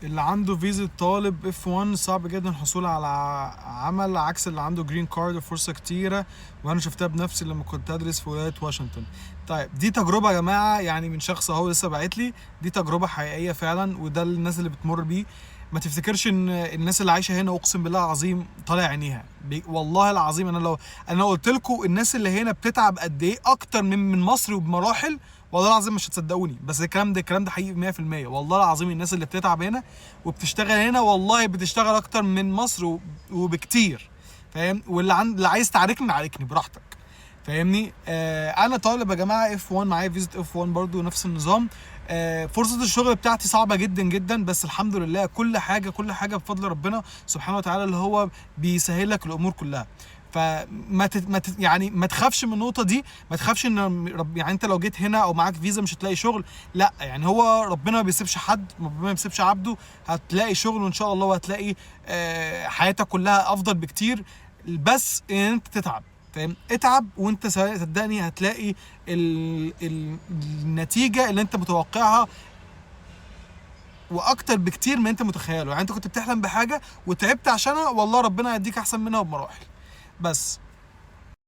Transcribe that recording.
اللي عنده فيزا طالب F1 صعب جدا الحصول على عمل، عكس اللي عنده green card وفرصة كتيرة، وانا شفتها بنفسي لما كنت ادرس في ولاية واشنطن. طيب، دي تجربة يا جماعة، يعني من شخص اهو لسه باعت لي، دي تجربة حقيقية فعلا، وده الناس اللي بتمر بيه. ما تفتكرش ان الناس اللي عايشة هنا، اقسم بالله العظيم طالع عينيها والله العظيم انا لو انا قلت لكم الناس اللي هنا بتتعب قد ايه اكتر من مصر وبمراحل، والله العظيم مش هتصدقوني. بس الكلام ده حقيقي 100%. والله العظيم الناس اللي بتتعب هنا وبتشتغل هنا، والله بتشتغل اكتر من مصر وبكتير، فاهم؟ واللي عايز تعاركني عاركني براحتك، فاهمني؟ انا طالب يا جماعة F1، معايا فيزا F1 برضو نفس النظام. فرصة الشغل بتاعتي صعبة جدا جدا، بس الحمد لله كل حاجة كل حاجة بفضل ربنا سبحانه وتعالى اللي هو بيسهل لك الامور كلها. فما تت ما تت يعني ما تخافش من النقطة دي، ما تخافش ان رب يعني انت لو جيت هنا او معاك فيزا مش هتلاقي شغل. لا، يعني هو ربنا ما بيسيبش حد، ربنا ما بيسيبش عبده. هتلاقي شغل ان شاء الله، وهتلاقي حياتك كلها افضل بكتير، بس ان انت تتعب، فاهم؟ اتعب وانت صدقني هتلاقي ال النتيجة اللي انت متوقعها واكتر بكتير من انت متخيله. يعني انت كنت بتحلم بحاجة وتعبت عشانها، والله ربنا هيديك احسن منها بمراحل. بس.